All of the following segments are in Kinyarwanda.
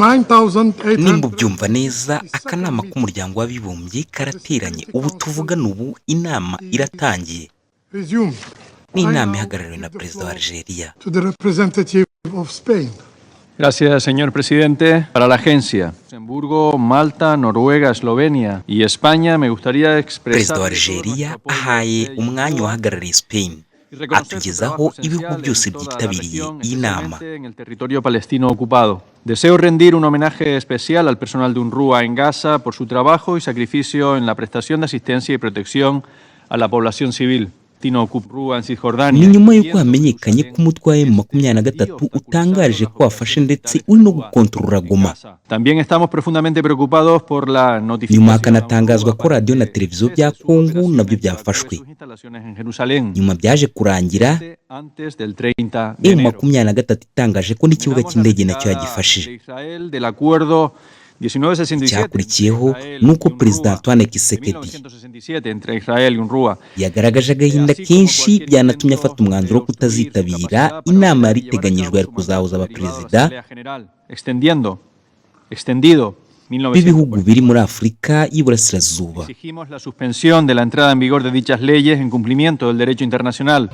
9,800 Nimba ubyumva neza, akanama k'umuryango w'abibumbye karateranye. Ubu tuvugana ubu inama iratangiye. Resumed. Ni inama ihagarariwe na perezida wa Algeria. To the representative of Spain. Gracias, señor presidente. Para la agencia, Luxemburgo, Malta, Noruega, Eslovenia y España, me gustaría expresar Perezida wa Algeria ahaye umwanya uhagarariye Spain, atugezaho ibihugu byose byitabiriye iyi nama. En el territorio palestino ocupado. Deseo rendir un homenaje especial al personal de UNRWA en Gaza por su trabajo y sacrificio en la prestación de asistencia y protección a la población civil. Palestino UNRWA en Cisjordania. Ni nyuma y'uko hamenyekanye ko umutwe wa M23 utangaje ko wafashe ndetse uri no gukontorora Goma. También estamos profundamente preocupados por la notificación Nyuma hakanatangazwa ko radiyo na televiziyo bya Kongo nabyo byafashwe. Instalaciones en Jerusalén Nyuma byaje kurangira antes del 30 de M enero. 23 itangaje ko n'ikibuga cy'indege nacyo yagifashe. De Israel del acuerdo 1967 Icyakurikiyeho ni uko Perezida Antoine Tshisekedi 1967 entre Israel y UNRWA yagaragaje agahinda kenshi, byanatumye afata umwanzuro wo kutazitabira inama yari iteganyijwe yari kuzahuza abaperezida extendiendo extendido b'ibihugu biri muri Afurika y'Iburasirazuba. Exigimos la suspensión de la entrada en vigor de dichas leyes en cumplimiento del derecho internacional.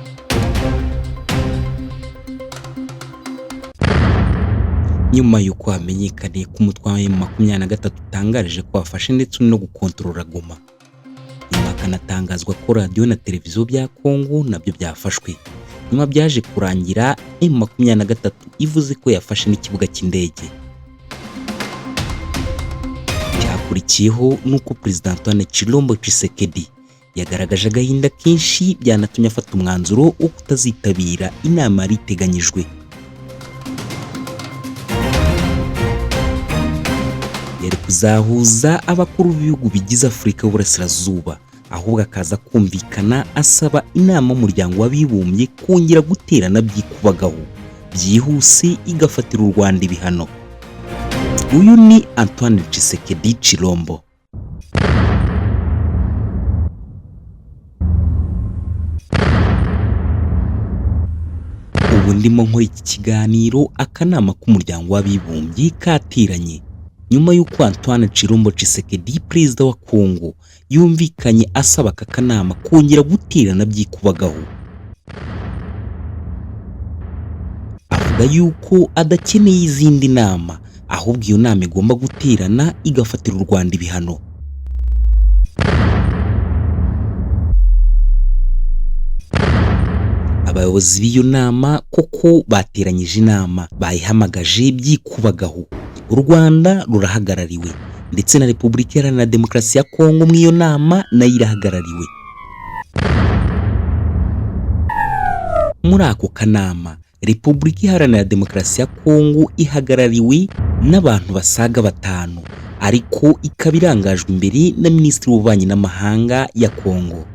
Nyuma y'uko hamenyekaniye ko umutwe wa M23 utangarije ko wafashe ndetse uri no gukontorora Goma, nyuma hakanatangazwa ko radiyo na televiziyo bya Kongo nabyo byafashwe, nyuma byaje kurangira M23 ivuze ko yafashe n'ikibuga cy'indege. Cyakurikiyeho ni uko Perezida Antoine Tshilombo Tshisekedi yagaragaje agahinda kenshi, byanatumye afata umwanzuro wo kutazitabira inama yari iteganyijwe yari kuzahuza abakuru b'ibihugu bigize Afurika y'Uburasirazuba, ahubwo akaza kumvikana asaba inama y'umuryango w'abibumbye kongera guterana byikubagahu byihuse, igafatira u Rwanda ibihano. Uyu ni Antoine Tshisekedi Tshilombo. Ubu ndimo nkora iki kiganiro, akanama k'umuryango w'abibumbye kateranye nyuma y'uko Antoine Tshilombo Tshisekedi, perezida wa Kongo, yumvikanye asaba aka kanama kongera guterana byikubagahu, avuga yuko adakeneye izindi nama, ahubwo iyo nama igomba guterana igafatira u Rwanda ibihano. Abayobozi b'iyo nama koko bateranyije inama, bayihamagaje byikubagahu. U Rwanda rurahagarariwe, ndetse na Repubulika Iharanira Demokarasi ya Kongo mu iyo nama nayo irahagarariwe. Muri ako kanama, Repubulika Iharanira Demokarasi ya Kongo ihagarariwe n'abantu basaga batanu, ariko ikaba irangajwe imbere na Minisitiri w'Ububanyi n'Amahanga ya Kongo.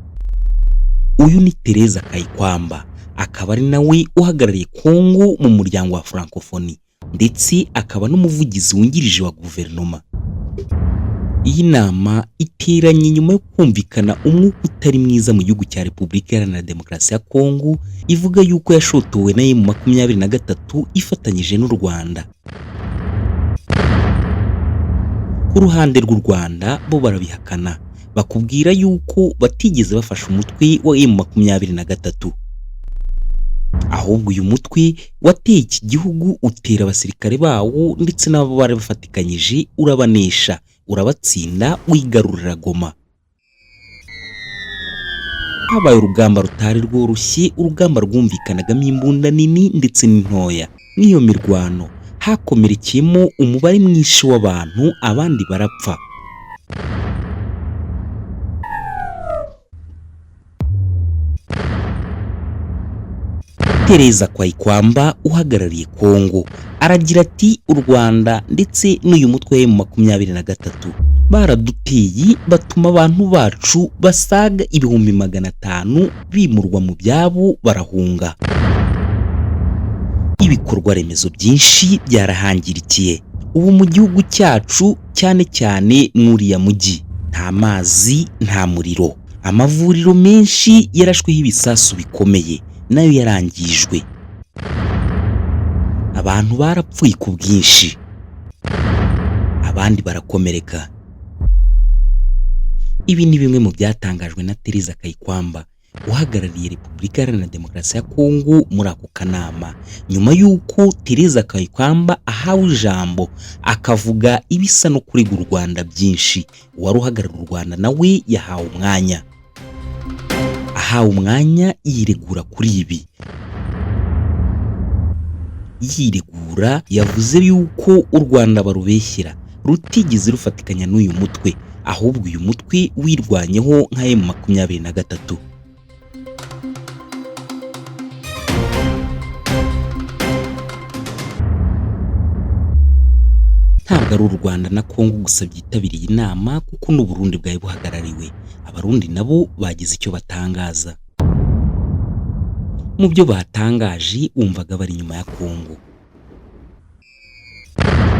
Uyu ni Teresa Kayikwamba, akaba ari nawe uhagarariye Kongo mu muryango wa Francophonie, ndetse akaba n'umuvugizi wungirije wa guverinoma. Iyi nama iteranye nyuma yo kumvikana umwuka utari mwiza mu gihugu cya Repubulika Iharanira Demokarasi ya Kongo, ivuga yuko yashotowe na M23 ifatanyije n'u Rwanda. Ku ruhande rw'u Rwanda bo barabihakana, bakubwira yuko batigeze bafasha umutwe wa M23, ahubwo uyu mutwe wateye iki gihugu, utera abasirikare bawo ndetse n'abo bari bafatikanyije, urabanesha, urabatsinda, wigarurira Goma. Habaye urugamba rutari rworoshye, urugamba rwumvikanagamo imbunda nini ndetse n'intoya. N'iyo mirwano hakomerekeyemo umubare mwinshi w'abantu, abandi barapfa. Teresa Kayikwamba uhagarariye Kongo aragira ati: "U Rwanda ndetse n'uyu mutwe wa M23 baraduteye, batuma abantu bacu basaga 500,000 bimurwa mu byabo barahunga. Ibikorwa remezo byinshi byarahangirikiye. Ubu mu gihugu cyacu, cyane cyane mw'uriya mujyi, nta mazi, nta muriro. Amavuriro menshi yarashweho ibisasu bikomeye, nayo yarangijwe. Abantu barapfuye ku bwinshi." Abandi barakomereka. Ibi ni bimwe mu byatangajwe na Theresa Kayikwamba, uhagarariye Repubulika Iharanira Demokarasi ya Kongo muri ako kanama, nyuma y'uko Theresa Kayikwamba ahawe ijambo akavuga ibisa no kurega u Rwanda byinshi. Uwari uhagarariye u Rwanda nawe yahawe umwanya, ahawe umwanya yiregura kuri ibi. Yiregura yavuze yuko u Rwanda barubeshyera, rutigeze rufatikanya n'uyu mutwe, ahubwo uyu mutwe wirwanyeho nka M23. Ntabwo ari u Rwanda na Kongo gusa byitabiriye inama, kuko n'u Burundi bwari buhagarariwe. Abarundi nabo bagize icyo batangaza. Mu byo batangaje wumvaga bari inyuma ya Kongo.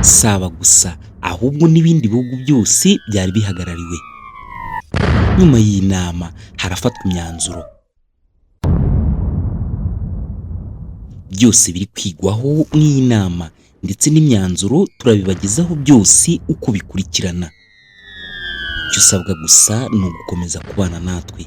Saba gusa, ahubwo n'ibindi bihugu byose byari bihagarariwe. Nyuma y'inama harafatwa imyanzuro. Byose biri kwigwaho mw'iyi nama, ndetse n'imyanzuro turabibagezaho byose uko bikurikirana. Icyo usabwa gusa ni ugukomeza kubana natwe.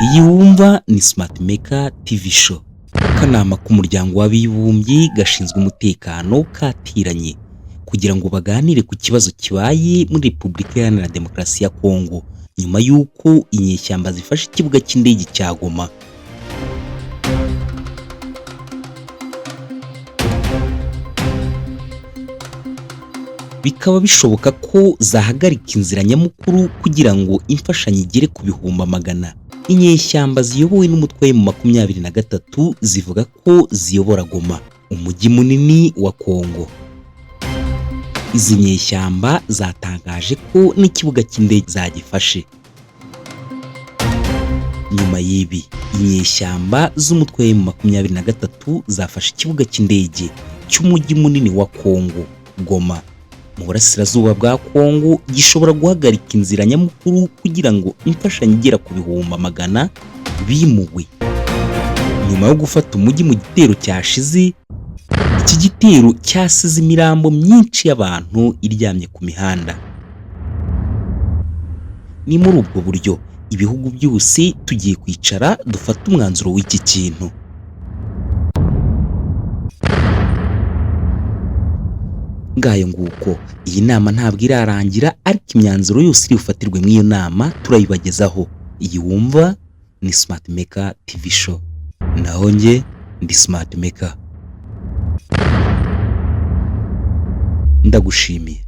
Iyi wumva ni Smart Maker TV Show. Akanama k'umuryango w'abibumbye gashinzwe umutekano katiranye kugira ngo baganire ku kibazo kibaye muri Repubulika Iharanira Demokarasi ya Kongo nyuma y'uko inyeshyamba zifashe ikibuga cy'indege cya Goma. Bikaba bishoboka ko zahagarika inzira nyamukuru kugira ngo imfashanyo igere ku bihumbi magana. Inyeshyamba ziyobowe n'umutwe wa M23 zivuga ko ziyobora Goma, umujyi munini wa Kongo. Izi nyeshyamba zatangaje ko n'ikibuga cy'indege zagifashe. Nyuma y'ibi, inyeshyamba z'umutwe wa M23 zafashe ikibuga cy'indege cy'umujyi munini wa Kongo, Goma, mu burasirazuba bwa Kongo, gishobora guhagarika inzira nyamukuru kugira ngo imfashanyo igera ku bihumbi magana bimuwe. Nyuma yo gufata umujyi mu gitero cyashize, iki gitero cyasize imirambo myinshi y'abantu iryamye ku mihanda. Ni muri ubwo buryo ibihugu byose tugiye kwicara dufata umwanzuro w'iki kintu. Ngayo nguko, iyi nama ntabwo irarangira, ariko imyanzuro yose iri bufatirwe muri iyo nama turayibagezaho. Iyi wumva ni Smart Maker TV Show. Naho njye ndi Smart Maker. Ndagushimiye.